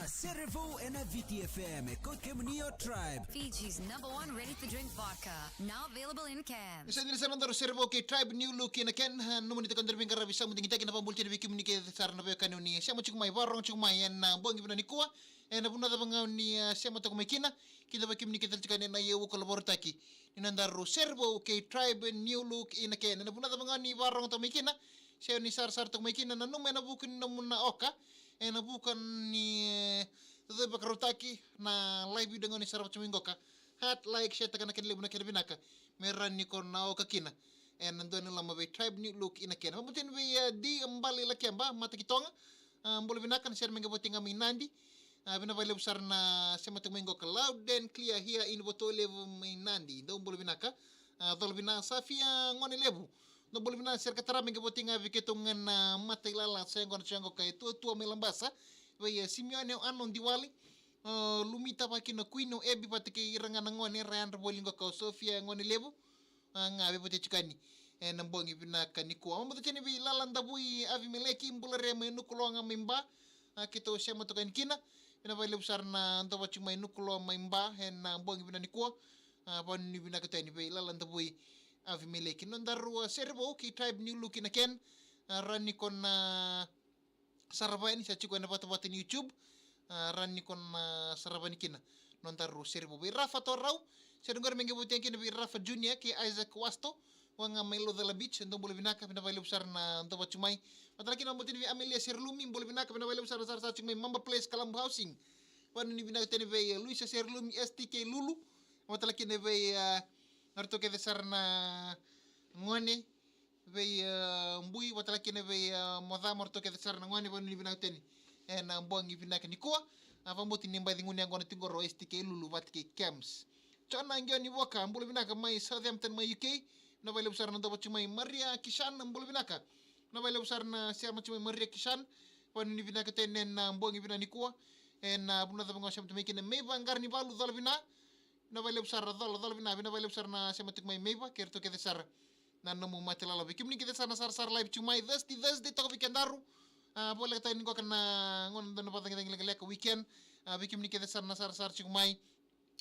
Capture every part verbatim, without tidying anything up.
Serevou ena V T F M, e ko kemuni o Tribe. Fiji's number one ready-to-drink vodka, now available in cans. Ni sa dina sa na daru Serevou kei Tribe, New Look ina Ken. Ah, nomuni toka daru veiqaravi sa mudu digitaki, na vabulutini vei kemuni kece sara na veiwekani oni sema tiko mai, vakarorogo tiko mai ena bogi vinaka nikua. Ena vanua cava ga oni, ah, sema toka mai kina, kida vei kemuni kece tiko ena iyau uka lovorotaki ni na daru Serevou kei Tribe, New Look ina Ken. Ena vanua cava ga oni vakarorogo toka mai kina, se oni sarasara toka mai kina, nanuma ena vuku ni nomuni na oka, ena vuku ni, eh, caucau vakarautaki na live video ga oni sarava tiko mai qoka. Heart, like, share taka na kena levu na kena vinaka, me rawa ni ko na oka kina ena dua na loma vei Tribe, New Look ina Ken. Vabulutini vei, eh, D Mbali Lakeba, Matakitoga. Ah, bula vinaka, na sere mai qai voti ga mai Nadi. Ah, vinaka vakalevu sara na sema toka mai qoka, loud and clear here in Votolevu mai Nadi. Dou bula vinaka. Ah, cola vina Safia Gone Levu. Dou bula vina, sere ka tara mai qai voti ga vei keitou ga na matailala sa yaqona tiko qoka e Tuatua mai Labasa. Vei, eh, Simeone o Ano Diwali, o Lumita vaka kina o Kuini o Ebi vata kei ira ga na gone era yadra voli qoka o Sofia Gone Levu. Ah, ga vei voti tiko yani ena bogi vinaka nikua. Vabulutini vei Lala Davui Avimeleki, bula re mai Nukuloa ga mai Ba. Ah, keitou sema toka yani kina. Vinaka vakalevu sara na dova tiko mai Nukuloa mai Ba ena bogi vinaka nikua. Ah, vanuinui vinaka tu yani vei Lala Davui Avimeleki. Nodaru, ah, Serevou kei Tribe, New Look ina Ken. Ah, rawa ni ko na sarava yani, sa tiko ena vatavata ni YouTube. Ah, rawa ni ko na sarava yani kina nodaru Serevou. Vei Rafa Torau, sere qori me qai voti yani kina vei Rafa Junior kei Isaac Wasto, vaka ga mai Laucala Beach. Dou bula vinaka, vinaka vakalevu sara na dova tiko mai. Vata kina vabulutini vei Amelia Serelumi, bula vinaka, vinaka vakalevu sara na sarasara tiko mai Mamba Place, Kalambu Housing. Vanuinui vinaka tu yani vei, eh, Luisa Serelumi, S T K Lulu. Vata kina vei, eh, na ratou kece sara na gone, vei, eh, Bui, vata kina vei, eh, Moca, mo ratou kece sara na gone, vanuinui vinaka tu yani ena bogi vinaka nikua. Ah, vabulutini Baci Gunu yaqona tiko qori o S T K Lulu vata kei Kems. Jona Qioni Voka, bula vinaka mai Southampton mai U K. Vinaka vakalevu sara na dova tiko mai. Maria Kishan, bula vinaka. Vinaka vakalevu sara na sema tiko mai Maria Kishan. Vanuinui vinaka tu yani ena bogi vinaka nikua. Ena vanua cava ga o sema tu mai kina. Meiva Qaranivalu, cola vina. Vinaka vakalevu sara, cola, cola vina, vinaka vakalevu sara na sema tiko mai Meiva, kei ratou kece sara na nomu matailala. Vei kemuni kece sara na sarasara live tiko mai, Thursday, Thursday toka vei kedaru. Ah, voleka tale ni qoka na gauna da na vakacagicagi lekaleka, weekend. Ah, vei kemuni kece sara na sarasara tiko mai,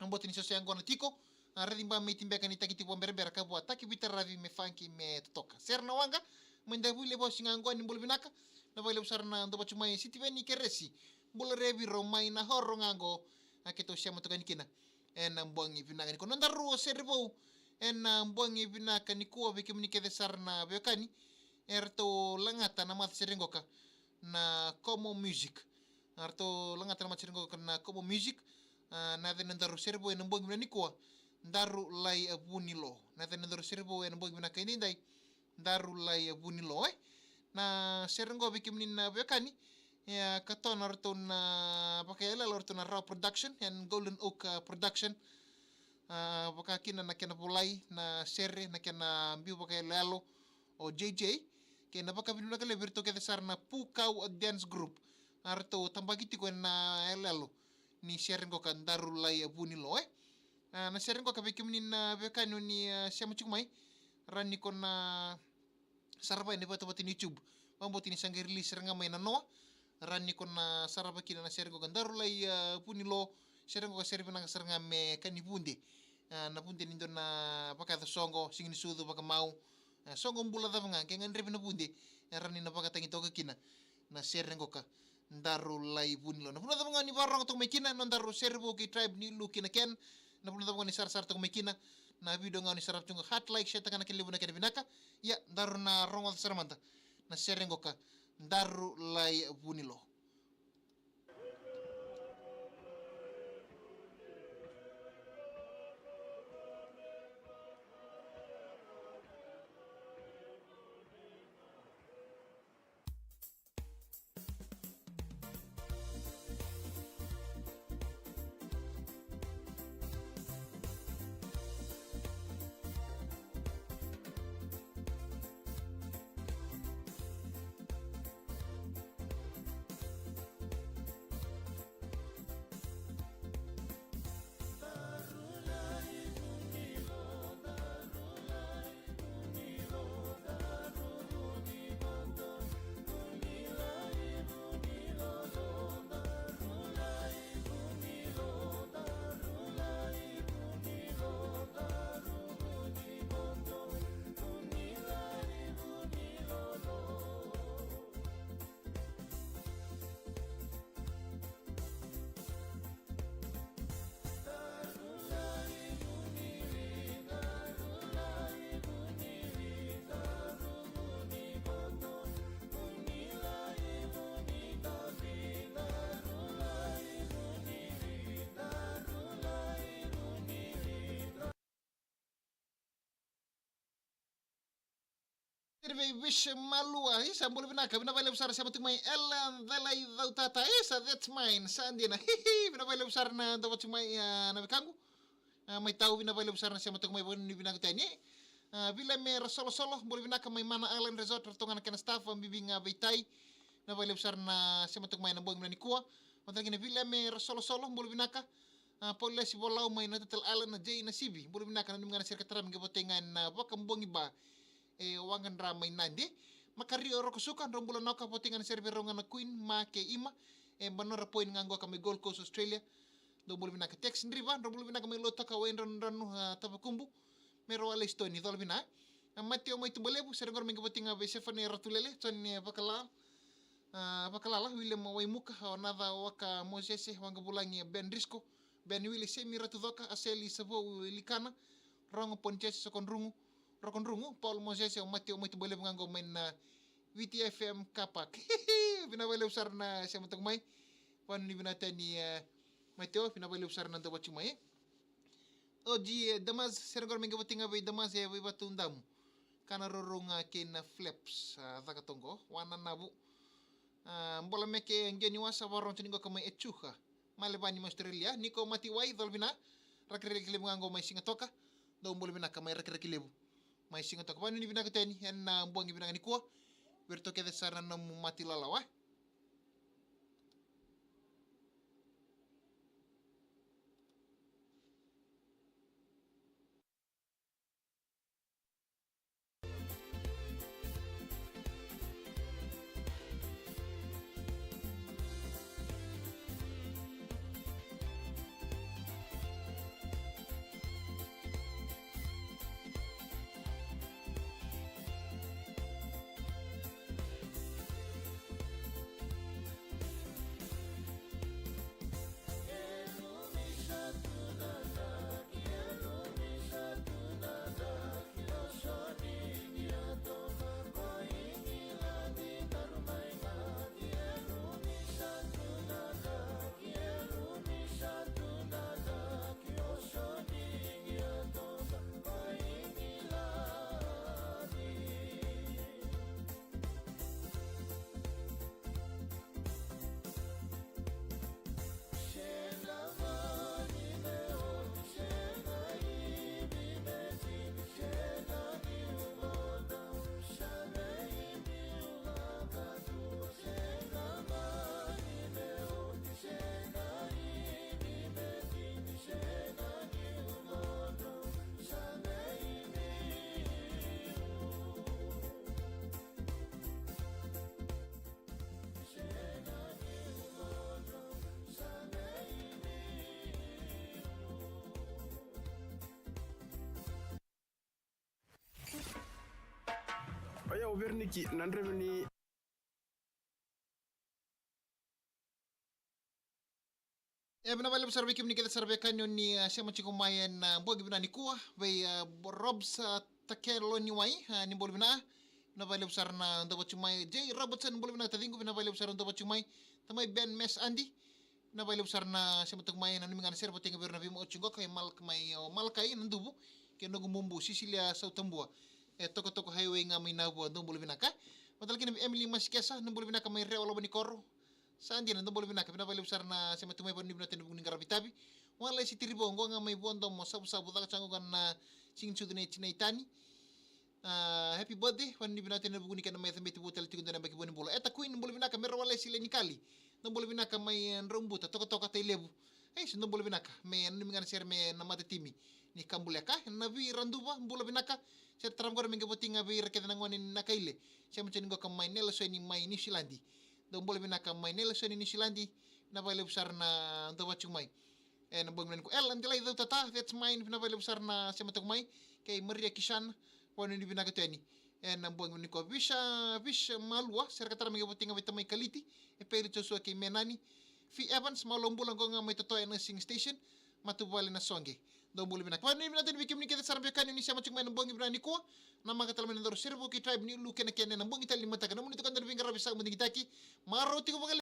ah, vabulutini so se yaqona tiko. Ah, raici ba me iti beka ni taki tiko vakaberabera ka vua taki veitaravi me funky me totoka. Sere na waqa mai Davui, Levosi ga qo, ni bula vinaka. Vinaka vakalevu sara na dova tiko mai. Sitiveni Keresi, bula re vei rau mai Nahoro ga qo. Ah, keitou sema toka yani kina ena bogi vinaka nikua. Nodaru Serevou ena bogi vinaka nikua, vei kemuni kece sara na veiwekani eratou lagata na matasere qoka na Como Music. Eratou lagata na matasere qoka na Como Music. Ah, na yaca ni nodaru Serevou ena bogi vinaka nikua, Daru Lai Vunilo. Na yaca ni nodaru Serevou ena bogi vinaka edaidai, Daru Lai Vunilo, eh. Na sere qo, vei kemuni na veiwekani, e, ah, katona o ratou na vakayaloyalo, o ratou na Rawa Production and Golden Oak, ah, Production. Ah, vaka kina na kena volai na sere, na kena biu vakayaloyalo o J J. Kei na vakavinavinaka levu vei ratou kece sara na Pukau Dance Group. Ah, ratou tabaki tiko ena yaloyalo ni sere qoka, Daru Lai Vunilo, eh. Ah, na sere qoka, vei kemuni na veiwekani oni, ah, sema tiko mai, rawa ni ko na sarava ena vatavata ni YouTube. Vabulutini sa qai release sara ga mai na noa. Rawa ni ko na sarava kina na sere qoka, Daru Lai, ah, Vunilo. Sere qoka sere vinaka sara ga me ka ni vude. Ah, na vude ni dua na vakayaco soqo, siga ni sucu, vakamau. Ah, soqo bula cava ga, ke gadrevi na vude, e rawa ni na vakatagi toka kina na sere qoka, Daru Lai Vunilo. Na vanua cava ga ni vakarorogo toka mai kina, nodaru Serevou kei Tribe, New Look ina Ken. Na vanua cava ga ni sarasara toka mai kina, na video ga ni sarava tu qo, heart, like, share taka na kena levu na kena vinaka. Ia, daru na rogoca sara mada na sere qoka, Daru Lai Vunilo. Vei Vish Malua, isa, bula vinaka, vinaka vakalevu sara, sema tiko mai. Ela Delai Cautata, isa, that's mine, sa dina. Hihi, vinaka vakalevu sara na dau vata tiko mai, ah, na wekaqu. Ah, mai Tau, vinaka vakalevu sara na sema tiko mai, vakanuinui vinaka tani. Ah, Vileme Rasolosolo, bula vinaka mai Mana Island Resort, ratou ga na kena staff, ah, Bibi ga vei Tai. Vinaka vakalevu sara na sema tiko mai na bogi vinaka nikua. Vata kina Vileme Rasolosolo, bula vinaka. Ah, Paulesi Volau mai na Turtle Island, na Jay Nasivi, bula vinaka, nanumi ga na sere ka tara me qai vata ga na Vakabogi Bar. E Waqa Dra mai Nadi. Makario Rokosuka, drau bula na oka, vata ga na sere vei rau ga na Queen, Ma kei Ima. E Banora Point ga qoka mai Gold Coast, Australia. Dou bula vinaka. Tex Driva, drau bula vinaka mai Lotoka, Waidranudranu, ah, Tavakubu. Me rau a lesi Toni, cola vina. Ah, Mateo mai Tubalevu, sere qori me qai vata ga vei Sefane Ratulele, Toni Vakala, ah, Vakalala, William Waimuka, o Naca Waka Mosese, Waqa Vulagi, Ben Risco, Ben Wili, Semi Ratu Coka, Aseli Savou Likana, Rogo Pontiasi Sokodrugu, Rokodrugu, Paul Mosese, o Mateo mai Tubalevu ga qo mai na V T F M car park. Vinaka vakalevu sara na sema tiko mai. Vakanuinui vinaka tani, eh, Mateo, vinaka vakalevu sara na dau vata tiko mai, eh. O G, eh, Damas, sere qori me qai vata ga vei Damas, eh, vei Vatu Damu. Kana rorou ga kei na Flaps, ah, caka toqo, Wana Navu. Ah, Bola Meke, Geni Wasa, vakarogo tiko ni qoka mai Echuca. Malevani mai Australia, Niko Matiwai, cola vina. Rakiraki levu ga qo mai Sigatoka. Dou bula vinaka mai Rakiraki Levu mai Sigatoka. Vakanuinui vinaka tani, ena bogi vinaka nikua. Vei iratou kece sara na nomu mati lalawa. Oya o Vereniki, na dreve ni. E vinaka vakalevu sara vei kemuni kece sara vei kania ni, ah, sema tiko mai ena, ah, bogi vinaka nikua, vei, ah, Robs, ah, Takeloniwai, ah, ni bula vinaka. Vinaka vakalevu sara na dau vata tiko mai. J Robertson, bula vinaka taciqu, vinaka vakalevu sara na dau vata tiko mai. Tamai Ben Mes Adi. Vinaka vakalevu sara na sema tiko mai, nanumi ga na sere vata ga vei ira na veimauti qoka, e Malaka mai, o Malakai Naduvu, kei noqu bubu Sisilia Sautabua. E Tokatoka Highway ga mai Navua, dou bula vinaka. Vata kina vei Emily Masikesa, dou bula vinaka mai Rewa, Lomanikoro. Sa dina, dou bula vinaka, vinaka vakalevu sara na sema tiko mai, vakanuinui vinaka tani na vuku ni qaravi tavi. Walesi Tirivo, qo ga mai Vuadomo, Savusavu, caka tiko ga na siga ni sucu nei tinai Tani. Ah, happy birthday, vakanuinui vinaka tani na vuku ni kena mai cabeti vou tale tiko dua na yabaki vou ni bula. Eta Queen, bula vinaka, me ra Walesi Lenikali. Dou bula vinaka mai, eh, Draubuta, Tokatoka, Tailevu. Ei, se dou bula vinaka, me nanumi ga na sere me na matatimi ni Kabuleka. Navi Raduva, bula vinaka. Sere tarava qori me qai vata ga vei ira kece na gone ni Nakaile. Sema tiko ni qoka mai Nelson mai Niusiladi. Dou bula vinaka mai Nelson Niusiladi. Vinaka vakalevu sara na dau vata tiko mai. Ena bogi vinaka nikua. Ela Delai Cautata, that's mine. Vinaka vakalevu sara na sema tiko mai. Kei Maria Kishan, vakanuinui vinaka tani. Ena bogi vinaka nikua. Visha, Visha Malua, sere ka tara me qai vata ga vei Tamai Kaliti, e Peri Joshua kei Menani. Fi Evans, malo bula, qo ga mai Totoya Nursing Station, matavuvale Nasoqe. Dou bula vinaka. Vakanuinui vinaka tani vei kemuni kece sara vei kania ni sema tiko mai ena bogi vinaka nikua. Namaka tale mai na dau serevou kei tribe ni Ulu Kenekene ena bogi tale ni mataka. Nomuni tukada na veiqaravi sa digitaki. Marau tiko vakalevu.